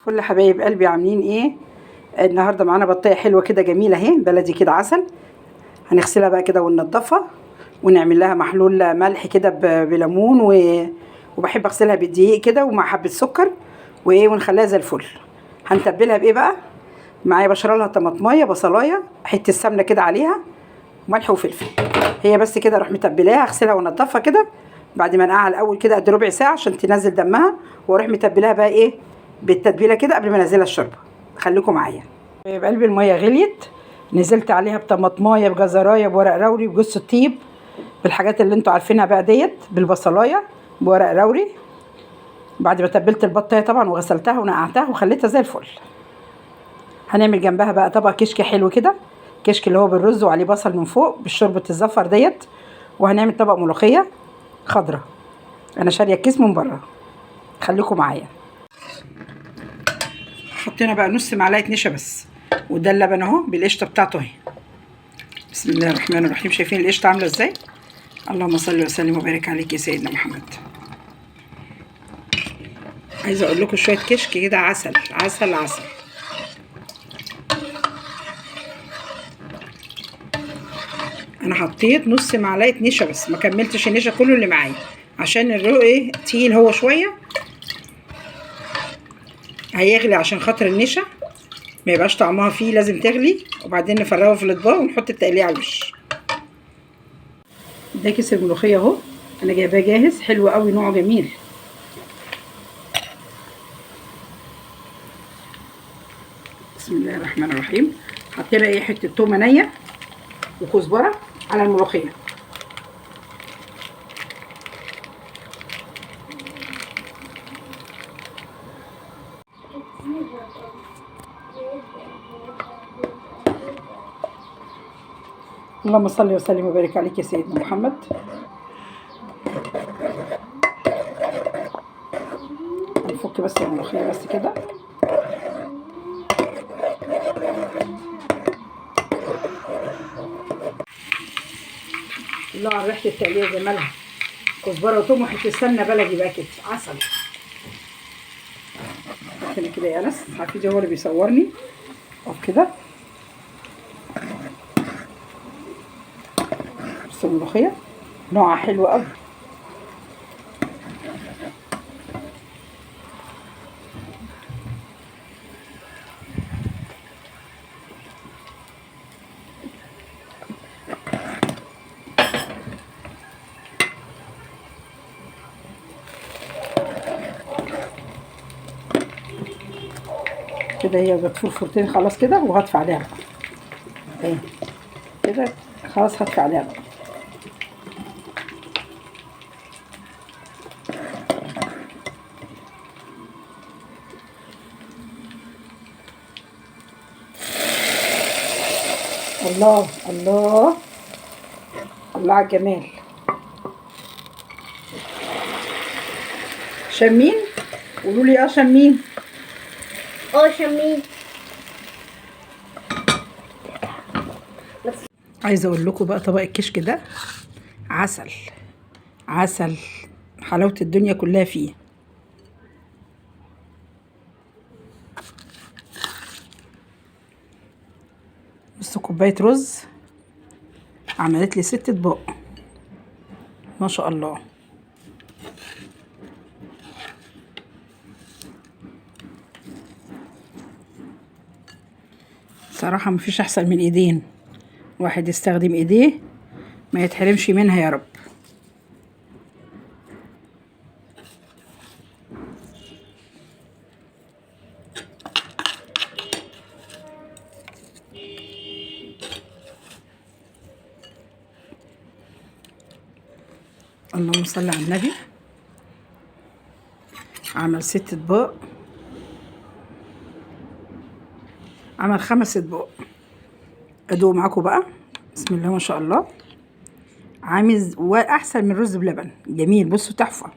فل حبايب قلبي، عاملين ايه النهارده؟ معانا بطايه حلوة كده جميلة اهي، بلدي كده عسل. هنغسلها بقى كده وننضفها ونعمل لها محلول ملح كده بليمون وبحب اغسلها بالدقيق كده ومع حبه سكر وايه، ونخليها زي الفل. هنتبلها بايه بقى؟ معايا بشره لها طماطمايه، بصلايه، حتة سمنه كده عليها، ملح وفلفل. هي بس كده اروح متبلاها، اغسلها وانضفها كده بعد ما انقعها الاول كده قد ربع ساعة عشان تنزل دمها، واروح متبلاها بقى ايه بالتتبيله كده قبل ما انزلها الشوربة. خليكم معايا. بقلب المية غليت، نزلت عليها بطماطمايه، بجزرايه، بورق روري، بجوز الطيب، بالحاجات اللي انتوا عارفينها بقى ديت، بالبصلايه، بورق روري. بعد ما تبلت البطايه طبعا وغسلتها ونقعتها وخليتها زي الفل. هنعمل جنبها بقى طبق كشك حلو كده، كشك اللي هو بالرز وعليه بصل من فوق بالشوربه الزفر ديت. وهنعمل طبق ملوخية خضراء، انا شاريه الكيس من بره. خليكم معايا. حطينا بقى نص معلقه نشا بس، وده اللبن اهو بالقشطه بتاعته اهي. بسم الله الرحمن الرحيم. شايفين القشطه عامله ازاي؟ اللهم صل وسلم وبارك عليك يا سيدنا محمد. عايزه اقول لكم شوية كشك كده عسل عسل عسل. انا حطيت نص معلقه نشا بس، ما كملتش النشا كله اللي معايا عشان الرق ايه تقيل هو شوية، هيغلي عشان خاطر النشا ما يبقاش طعمها فيه، لازم تغلي وبعدين نفرغه في الاطباق ونحط التقليه على الوش. ده كيس الملوخية اهو، انا جايباه جاهز، حلو قوي، نوعه جميل. بسم الله الرحمن الرحيم. حطينا ايه حتة تومة نيه وكزبره على الملوخية. اللهم صل وسلم وبارك عليك يا سيدنا محمد. هنفك بس الملوخية بس كده. الله على ريحه التقليه جمالها، كزبره وتوم وحتة سمنه بلدي بقى كده عسل. حطينا كده يا انس، حفيدي هو اللي بيصورني اهو كده. بصوا الملوخية نوعها حلو قوي. كده هي بتفور فورتين خلاص كده، وهطفي عليها بقى اهي كده، خلاص هطفي عليها بقى. الله الله الله على الجمال. شمين؟ قولوا لي اه شمين. اه شمين. عايزه اقول لكم بقى طبق الكشك ده عسل عسل، حلاوة الدنيا كلها فيه. نص كوباية رز عملت لي 6 اطباق ما شاء الله. صراحة مفيش احسن من ايدين، واحد يستخدم ايديه ما يتحرمش منها يا رب. اللهم صل على النبي. عمل 6 اطباق، عمل 5 اطباق. ادوق معاكم بقى. بسم الله ما شاء الله، عامل واحسن من رز بلبن، جميل. بصوا تحفة.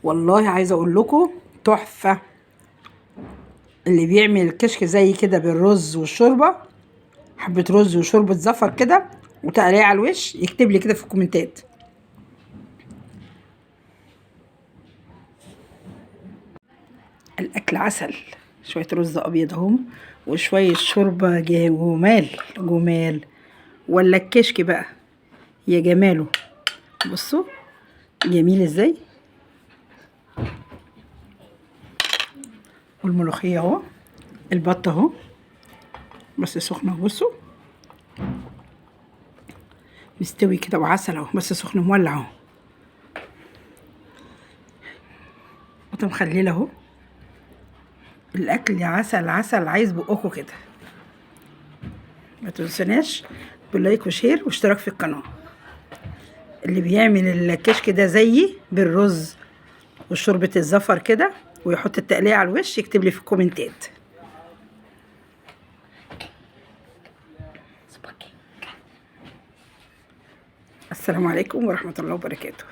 والله عايزه اقول لكم تحفة. اللي بيعمل الكشك زي كده بالرز والشوربه، حبه رز وشوربه زفر كده وتقليه على الوش، يكتب لي كده في الكومنتات. الاكل عسل، شوية رز ابيض اهم وشوية شوربة جمال جمال، ولا الكشك بقى يا جماله. بصوا جميل ازاي. والملوخيه اهو، البط اهو بس سخنة. بصوا مستوي كده وعسل اهو، بس سخن مولع اهو. بطه مخلله اهو. الاكل عسل عسل، عايز بقكم كده. ما تنسوناش بال like و share واشتراك في القناة. اللي بيعمل الكشك ده زيي بالرز وشوربه الزفر كده ويحط التقليه على الوش يكتب لي في الكومنتات. السلام عليكم ورحمة الله وبركاته.